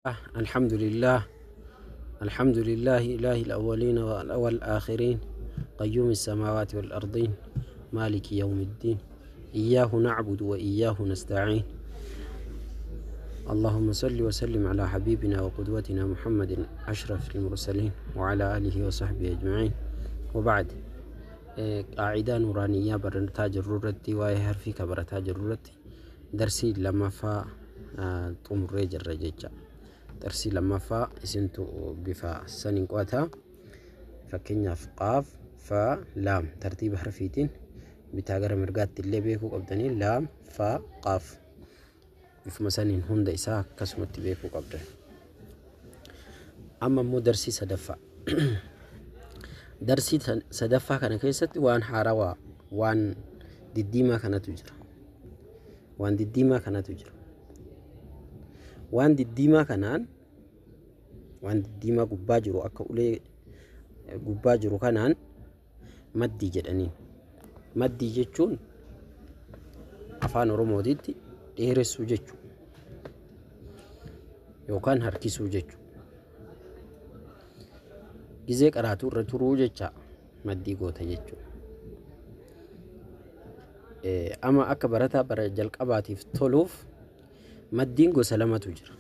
الحمد لله، الحمد لله إله الأولين والآخرين، قيوم السماوات والأرضين، مالك يوم الدين، إياه نعبد وإياه نستعين. اللهم صل وسلم على حبيبنا وقدوتنا محمد أشرف المرسلين وعلى آله وصحبه أجمعين. وبعد، قاعدة نورانية برنتا جرورتي واي حرفي كبرتا جرورتي درسي لما فا xumurree jirra jecha. Darsii lammaffaa isintu bifa saniin qo'ata. Fakkeenyaaf qaaf, fa, laam tartiiba harfiitiin bitaa gara mirgaatti illee beekuu qabdanii laam, fa, qaaf bifuma saniin hunda isaa akkasumatti beekuu qabdan. Amma immoo darsii sadaffaa. Darsii sadaffaa kana keessatti waan haarawaa, waan diddiimaa kanatu jira. Waan diddiimaa kanatu jira. Waan diddiimaa kanaan, waan diddiimaa gubbaa jiru akka ulee gubbaa jiru kanaan maddii jedhaniin. Maddii jechuun afaan Oromootitti dheeressuu jechuu yookaan harkisuu jechuu. Gizee qaraatuu irra turuu jecha maddii goota jechuudha. Amma akka barataa bara jalqabaatiif toluuf maddiin gosa lamatu jira.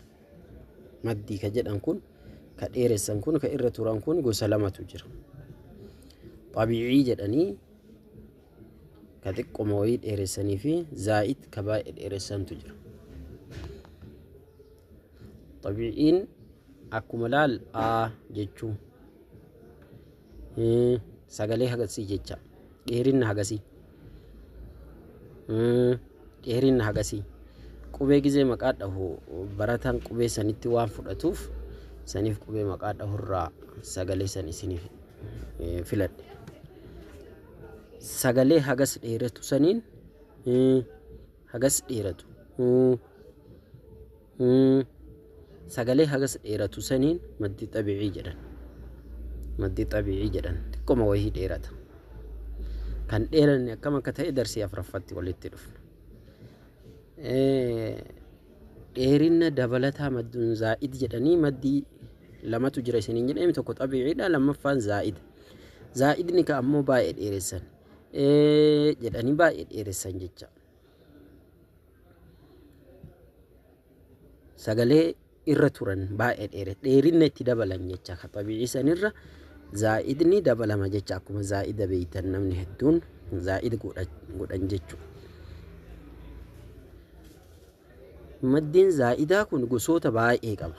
Maddii ka jedhan kun, ka dheeressan kun, ka irra turan kun gosa lamatu jira. Xabiicii jedhanii ka xiqqoma wayii dheeressanii fi zaa'id ka baay'ee dheeressantu jira. Xabiiciin akkuma laal a jechuu sagalee hagasii jecha, dheerinna hagasii, dheerinna hagasii. Qubee gizee maqaa dhahu barataan qubee sanitti waan fudhatuuf saniif qubee maqaa dhahurraa sagalee san isiniif filadhe. Sagalee hagas dheeratu saniin hagas dheeratu, sagalee hagas dheeratu saniin maddii xabiicii jedhan. Maddii xabiicii jedhan xiqqoma wayii dheerata. Kan dheeranne akkam akka ta'e darsii afuraffaatti walitti dhufna. Dheerinna dabalataa madduun zaa'id jedhanii maddii lamatu jira isiniin jedhame, tokko xabiiciidha, lammaffaan zaa'id. Zaa'idni ka ammoo baay'ee dheeressan jedhanii baay'ee dheeressan jecha. Sagalee irra turan baay'ee dheerinna itti dabalan jecha, ka xabiicii sanirra zaa'idni dabalama jecha. Akkuma zaa'ida beeytan namni hedduun zaa'id godhan jechuudha. Maddiin zaa'idaa kun gosoota baay'ee qaba.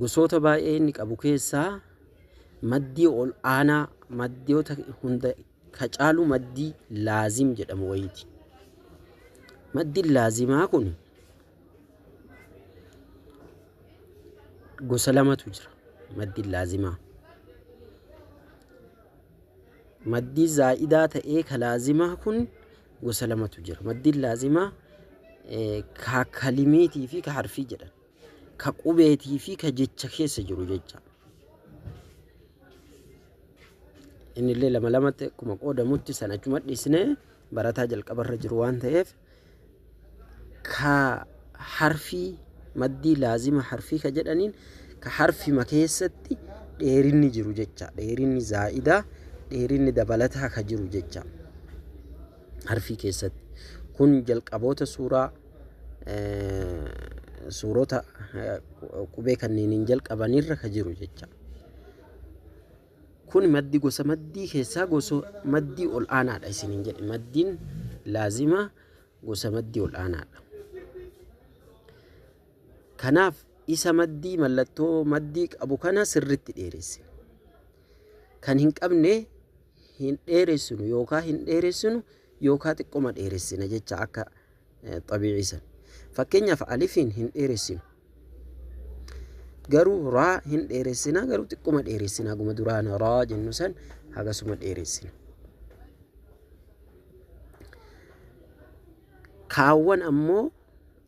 Gosoota baay'ee inni qabu keessaa maddii ol aanaa maddoota hunda ka caalu maddii laazim jedhamu wayiiti. Maddiin laazimaa kun gosa lamatu jira. Maddiin laazimaa. Maddii zaa'idaa ta'ee ka laazimaa kun gosa lamatu jira. Maddiin laazimaa ka kalimiitii fi ka harfii jedhan. Ka qubeetii fi ka jecha keessa jiru jecha. Innillee lama lamatti akkuma qoodamutti sana achuma dhiisnee barataa jalqabarra jiru waan ta'eef, ka harfii, maddii laazima harfii ka jedhaniin ka harfima keessatti dheerinni jiru jecha. Dheerinni zaa'idaa, dheerinni dabalataa ka jiru jecha harfii keessatti. Kun jalqaboota suuraa, suurota qubee kanneeniin jalqabanirra ka jiru jecha. Kun maddi gosa maddii keessaa gosa maddii ol aanaadha isiniin jedhe. Maddiin laazima gosa maddii ol aanaadha. Kanaaf isa maddii mallattoo maddii qabu kana sirritti dheeressina. Kan hin qabne hin dheeressinu, yookaan hin dheeressinu yookaan xiqqoma dheeressina jecha akka xabiicii san. Fakkeenyaaf alifiin hin dheeressinu. Garuu raa hin dheeressina, garuu xiqqoma dheeressina, akkuma duraan raa jennu san hagasuma dheeressina. Kaawwan ammoo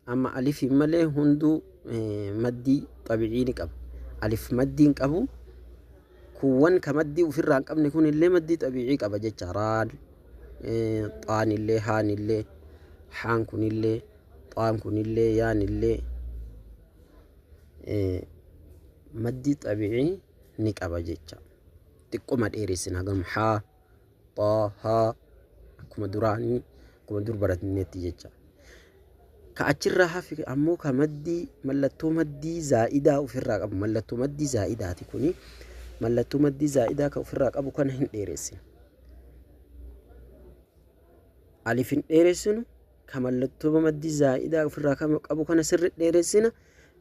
amma alifiin malee hunduu maddii xabiicii ni qaba. Alif maddii hin qabu. Kuuwwan ka maddii ofirraa hin qabne kun illee maddii xabiicii qaba jecha. Raan, xaanillee, haanillee, haan kunillee, Xaan kunillee yaanillee maddii xabi'ii ni qaba jecha. Xiqquma dheeressina hagam haa, xaa, haa akkuma duraanii akkuma dur barannetti jecha. Ka achirraa hafe ammoo ka maddii mallattoo maddii zaa'idaa ofirraa qabu, mallattoo maddii zaa'idaati kuni, mallattoo maddii zaa'idaa ka ofirraa qabu kana hin dheeressinu. Alif hin dheeressinu, ka mallattoo maddii zaa'idaa ofirraa qabu kana sirri dheeressina,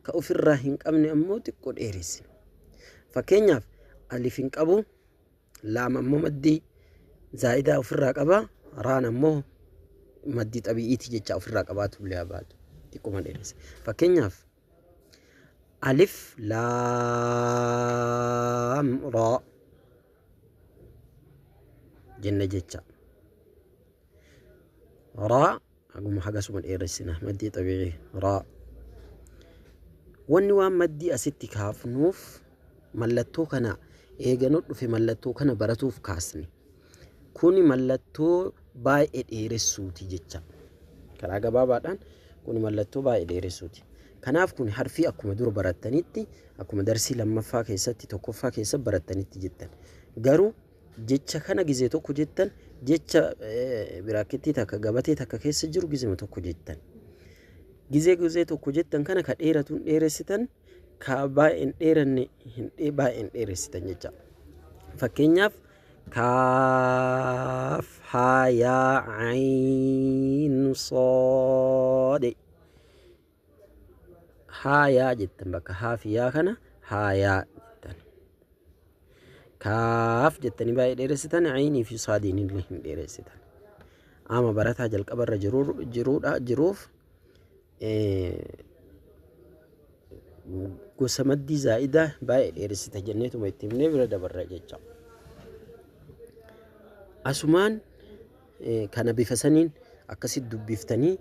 ka ofirraa hin qabne ammoo xiqqoo dheeressina. Fakkeenyaaf alif hin qabu, laam ammoo maddii zaa'idaa ofirraa qaba, raan ammoo maddii xabi'iiti jecha ofirraa qabaatu illee baatu xiqquma dheeressa. Fakkeenyaaf alif laam raa jenna jecha. Raa haguma hagasuma dheeressina maddii xabi'ii raa. Wanni waan maddii asitti kaafnuuf mallattoo kana eeganuu dhufe, mallattoo kana baratuuf kaasne. Kuni mallattoo baay'ee dheeressuuti jecha. Karaa gabaabaadhaan kuni mallattoo baay'ee dheeressuuti. Kanaaf kun harfii akkuma dura barattanitti, akkuma darsii lammaffaa keessatti tokkoffaa keessa barattanitti jettan. Garuu jecha kana gizee tokko jettan, jecha biraakettii takka gabatee takka keessa jiru gizema tokko jettan. Gizee gizee tokko jettan kana ka dheeratuun dheeressitan, ka baay'ee hin dheeranne hin baay'ee hin dheeressitan jecha. Fakkeenyaaf kaaf haa yaa ayn soode haa yaa jettan, bakka haa fi yaa kana haa yaa jettan. Kaaf jettanii baay'ee dheeressitan, aynii fi saadiin illee hin dheeressitan. Amma barataa jalqabarra jiruudha jiruuf gosa maddii zaa'idaa baay'ee dheeressita jenneetuma itti himnee bira dabarra jecha. Asumaan kana bifa saniin akkasitti dubbiftanii,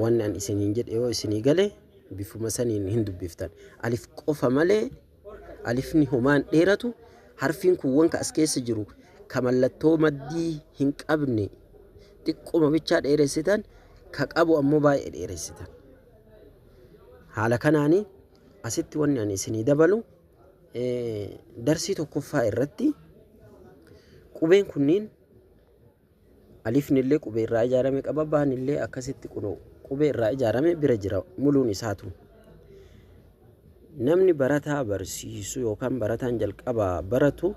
wanni an isiniin jedhe yoo isinii gale bifuma saniin hin dubbiftan. Alif qofa malee alifni homaan dheeratu, harfiin kun wanka as keessa jiru ka mallattoo maddii hin qabne xiqquma bichaa dheeressitan, ka qabu ammoo baay'ee dheeressitan. Haala kanaani asitti wanni ani isinii dabalu, darsii tokkoffaa irratti qubeen kunniin alifni illee qubee irraa ijaarame qaba, baan illee akkasitti qubee irraa ijaarame bira jira muluun isaatu. Namni barataa barsiisu yookaan barataan jalqabaa baratu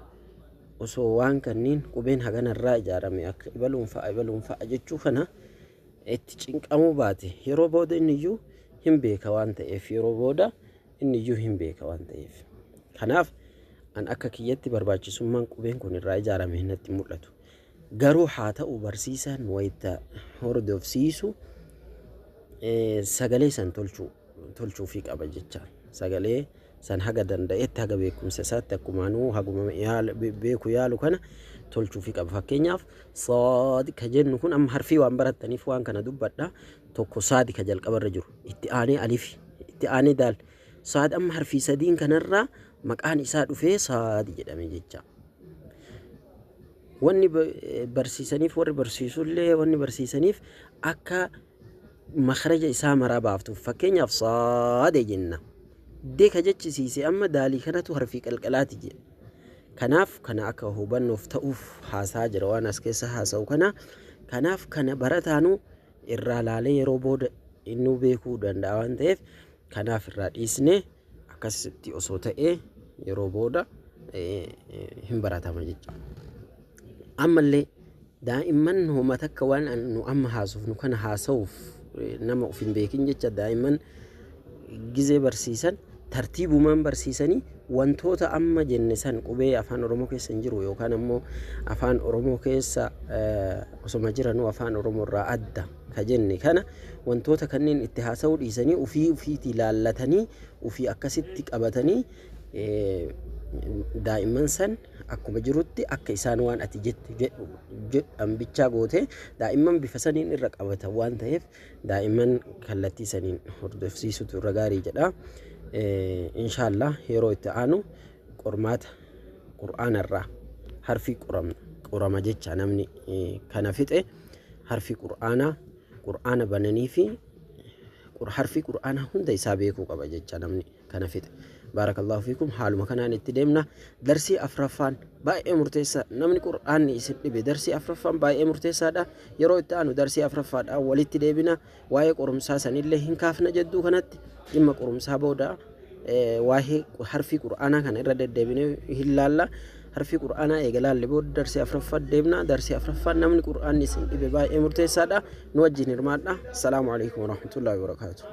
osoo waan kanniin qubeen haganarraa ijaarame akka ibaluun fa'a ibaluun fa'a jechuu kana itti cinqamuu baate, yeroo booda inni iyyuu hin beeka waan ta'eef, yeroo booda inni iyyuu hin beeka waan ta'eef. Kanaaf an akka kiyyatti barbaachisummaan qubeen kun irraa ijaarame natti mul'atu. Garuu haa ta'u barsiisaan wayita hordofsiisu sagalee san tolchuufii qaba jecha. Sagalee san haga danda'etti haga beekumsa isaatti akkumaanuu haguma beeku yaalu kana tolchuufii qaba. Fakkeenyaaf saadi ka jennu kun amma harfii waan barattaniif waan kana dubbadha. Tokko saadi ka jalqabarra jiru, itti aanee alifi, itti aanee daal. Saadi amma harfii sadiin kanarraa maqaan isaa dhufee saadi jedhame jecha. Wanni barsiisaniif, warri barsiisullee wanni barsiisaniif akka makhraja isaa maraa baaftuuf. Fakkeenyaaf saade jenna. Dee ka jechisiise amma daalii kanatu harfii qalqalaati jedhe. Kanaaf kana akka hubannoof ta'uuf haasaa jira waan as keessa haasa'u kana. Kanaaf kana barataanuu irraa laalee yeroo booda innuu beekuu danda'a waan ta'eef, kanaaf irraa dhiisnee akkasitti osoo ta'ee yeroo booda hin baratama jecha. Ammallee daa'imman homa takka waan nu amma haasofnu kana haasa'uuf nama of hin beekin jecha, daa'imman gizee barsiisan tartiibumaan barsiisanii wantoota amma jenne san qubee afaan Oromoo keessa hin jiru yookaan ammoo afaan Oromoo keessa osoma jiranuu afaan Oromoo irraa adda ka jenne kana, wantoota kanneen itti haasa'uu dhiisanii ufii ufiitii laallatanii ufii akkasitti qabatanii daa'imman san akkuma jirutti akka isaan waan ati jettu jedhan bichaa goote daa'imman bifa saniin irra qabatan waan ta'eef, daa'imman kallattii saniin hordofsiisutu irra gaarii jedha. Inshaallah yeroo itti aanu qormaata qur'aana irraa harfii qorama jecha, namni kana fixe harfii qur'aanaa Qur'aana bananii fi harfii Qur'aanaa hunda isaa beekuu qaba jecha namni kana fixe. Baarakallahu fiikum, haaluma kanaan itti deemna. Darsii afraffaan baay'ee murteessaa, namni Qur'aanni isin dhibe darsii afraffaan baay'ee murteessaadha. Yeroo itti aanu darsii afraffaadhaan walitti deebina. Waa'ee qorumsaa sanillee hin kaafna jedduu kanatti, dhimma qorumsaa booda waa'ee harfii Qur'aanaa kana irra deddeebinee hin laalla. Harfii Qur'aanaa eega laalle booda darsii afraffaa deemna. Darsii afraffaan namni Qur'aanni isin dhibe baay'ee murteessaadha. Nu wajjin hirmaadha. Salaamu alaikum warahmatullahi wabarakaatuh.